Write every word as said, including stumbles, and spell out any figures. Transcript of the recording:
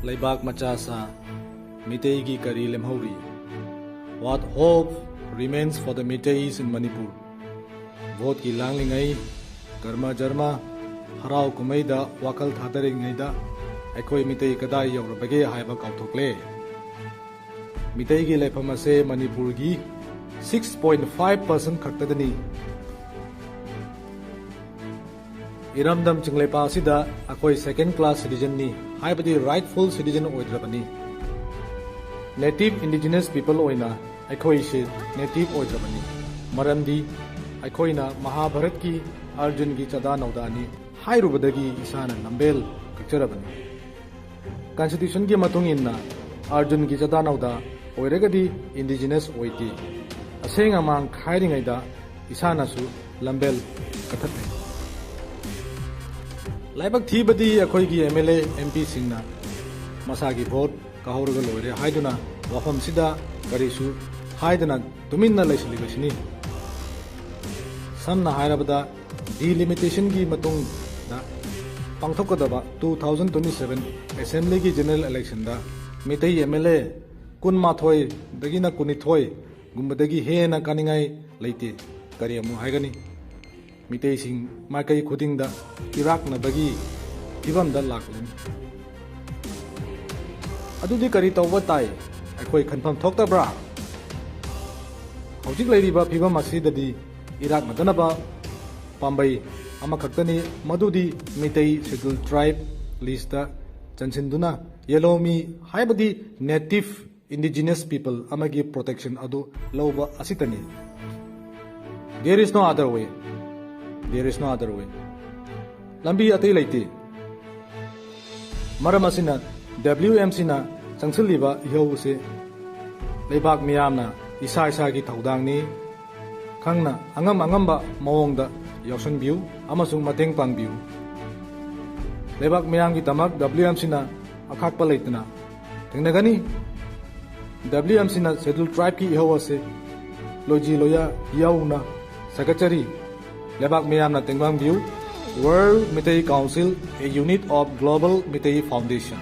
ꯂꯩꯕꯥꯛ ꯃꯆꯥ ꯁꯥ ꯃꯤꯇꯩꯒꯤ ꯀꯔꯤ ꯂꯦꯝꯍꯧꯔꯤ? What hope remains for the Meiteis in Manipur? ꯚꯣꯠꯀꯤ ꯂꯥꯡꯂꯤꯉꯩ, ꯀꯔꯃ ꯖꯔꯃ, ꯍꯔꯥꯎ ꯀꯨꯝꯍꯩꯗ ꯋꯥꯈꯜ ꯊꯥꯗꯔꯤꯉꯩꯗ ꯑꯩꯈꯣꯏ ꯃꯤꯇꯩ ꯀꯗꯥꯏ ꯌꯧꯔꯕꯒꯦ ꯍꯥꯏꯕ ꯀꯥꯎꯊꯣꯛꯂꯦ꯫ ꯃꯤꯇꯩꯒꯤ ꯂꯩꯐꯝ ꯑꯁꯦ ꯃꯅꯤꯄꯨꯔꯒꯤ six point five percent ꯈꯛꯇꯗꯅꯤ꯫ ꯏꯔꯝꯗꯝ ꯆꯤꯡꯂꯩꯄꯥꯛ ꯑꯁꯤꯗ ꯑꯩꯈꯣꯏ second class citizenꯅꯤ, ꯍꯥꯏꯕꯗꯤ rightful citizen ꯑꯣꯏꯗ꯭ꯔꯕꯅꯤ꯫ Native indigenous people ꯑꯣꯏꯅ ꯑꯩꯈꯣꯏꯁꯦ native ꯑꯣꯏꯗ꯭ꯔꯕꯅꯤ, ꯃꯔꯝꯗꯤ ꯑꯩꯈꯣꯏꯅ ꯃꯍꯥꯚꯥꯔꯠꯀꯤ ꯑꯔꯖꯨꯟꯒꯤ ꯆꯗꯥ ꯅꯧꯗꯥꯅꯤ ꯍꯥꯏꯔꯨꯕꯗꯒꯤ ꯏꯁꯥꯅ ꯂꯝꯕꯦꯜ ꯀꯛꯆꯔꯕꯅꯤ꯫ Constitutionꯒꯤ ꯃꯇꯨꯡ ꯏꯟꯅ ꯑꯔꯖꯨꯟꯒꯤ ꯆꯗꯥ ꯅꯧꯗꯥ ꯑꯣꯏꯔꯒꯗꯤ indigenous ꯑꯣꯏꯗꯦ꯫ ꯑꯁꯦꯡ ꯑꯃꯥꯡ ꯈꯥꯏꯔꯤꯉꯩꯗ ꯏꯁꯥꯅꯁꯨ ꯂꯝꯕꯦꯜ ꯀꯠꯊꯠꯂꯦ꯫ ꯂꯥꯏꯕꯛ ꯊꯤꯕꯗꯤ ꯑꯩꯈꯣꯏꯒꯤ MLA MPꯁꯤꯡꯅ ꯃꯁꯥꯒꯤ ꯚꯣꯠ ꯀꯥꯍꯧꯔꯒ ꯂꯣꯏꯔꯦ ꯍꯥꯏꯗꯨꯅ ꯋꯥꯐꯝꯁꯤꯗ ꯀꯔꯤꯁꯨ ꯍꯥꯏꯗꯅ ꯇꯨꯃꯤꯟꯅ ꯂꯩꯁꯤꯜꯂꯤꯕꯁꯤꯅꯤ꯫ ꯁꯝꯅ ꯍꯥꯏꯔꯕꯗ, delimitationꯒꯤ ꯃꯇꯨꯡꯗ ꯄꯥꯡꯊꯣꯛꯀꯗꯕ two thousand twenty seven Assemblyꯒꯤ general electionꯗ Meitei MLA ꯀꯨꯟꯃꯥꯊꯣꯏꯗꯒꯤꯅ ꯀꯨꯟꯅꯤꯊꯣꯏꯒꯨꯝꯕꯗꯒꯤ ꯍꯦꯟꯅ ꯀꯥꯅꯤꯡꯉꯥꯏ ꯂꯩꯇꯦ꯫ ꯀꯔꯤ ꯑꯃꯨꯛ ꯍꯥꯏꯒꯅꯤ? ꯃꯤꯇꯩꯁꯤꯡ ꯃꯥꯏꯀꯩ ꯈꯨꯗꯤꯡꯗ ꯏꯔꯥꯛꯅꯕꯒꯤ ꯐꯤꯕꯝꯗ ꯂꯥꯛꯂꯅꯤ꯫ ꯑꯗꯨꯗꯤ ꯀꯔꯤ ꯇꯧꯕ ꯇꯥꯏ? ꯑꯩꯈꯣꯏ ꯈꯟꯐꯝ ꯊꯣꯛꯇꯕ꯭ꯔꯥ? ꯍꯧꯖꯤꯛ ꯂꯩꯔꯤꯕ ꯐꯤꯕꯝ ꯑꯁꯤꯗꯗꯤ ꯏꯔꯥꯛꯅꯗꯅꯕ ꯄꯥꯝꯕꯩ ꯑꯃꯈꯛꯇꯅꯤ, ꯃꯗꯨꯗꯤ ꯃꯤꯇꯩ Scheduled Tribe listꯇ ꯆꯟꯁꯤꯟꯗꯨꯅ ꯌꯦꯜꯍꯧꯃꯤ, ꯍꯥꯏꯕꯗꯤ native indigenous people ꯑꯃꯒꯤ protection ꯑꯗꯨ ꯂꯧꯕ ꯑꯁꯤꯇꯅꯤ꯫ There is no other way. There is no other way. ꯂꯝꯕꯤ ꯑꯇꯩ ꯂꯩꯇꯦ꯫ ꯃꯔꯝ ꯑꯁꯤꯅ WMCꯅ ꯆꯪꯁꯤꯜꯂꯤꯕ ꯏꯍꯧ ꯑꯁꯤ ꯂꯩꯕꯥꯛ ꯃꯤꯌꯥꯝꯅ ꯏꯁꯥ ꯏꯁꯥꯒꯤ ꯊꯧꯗꯥꯡꯅꯤ ꯈꯪꯅ ꯑꯉꯝ ꯑꯉꯝꯕ ꯃꯑꯣꯡꯗ ꯌꯥꯎꯁꯤꯟꯕꯤꯌꯨ ꯑꯃꯁꯨꯡ ꯃꯇꯦꯡ ꯄꯥꯡꯕꯤꯌꯨ꯫ ꯂꯩꯕꯥꯛ ꯃꯤꯌꯥꯝꯒꯤꯗꯃꯛ WMCꯅ ꯑꯈꯥꯛꯄ ꯂꯩꯇꯅ ꯊꯦꯡꯅꯒꯅꯤ꯫ WMCꯅ Scheduled Tribeꯀꯤ ꯏꯍꯧ ꯑꯁꯤ ꯂꯣꯏꯖꯤ ꯂꯣꯏꯌꯥ ꯌꯥꯎꯅ ꯁꯥꯒꯠꯆꯔꯤ꯫ ꯂꯩꯕꯥꯛ ꯃꯤꯌꯥꯝꯅ ꯇꯦꯡꯕꯥꯡꯕꯤꯌꯨ꯫ World Meitei Council, a unit of Global Meitei Foundation꯫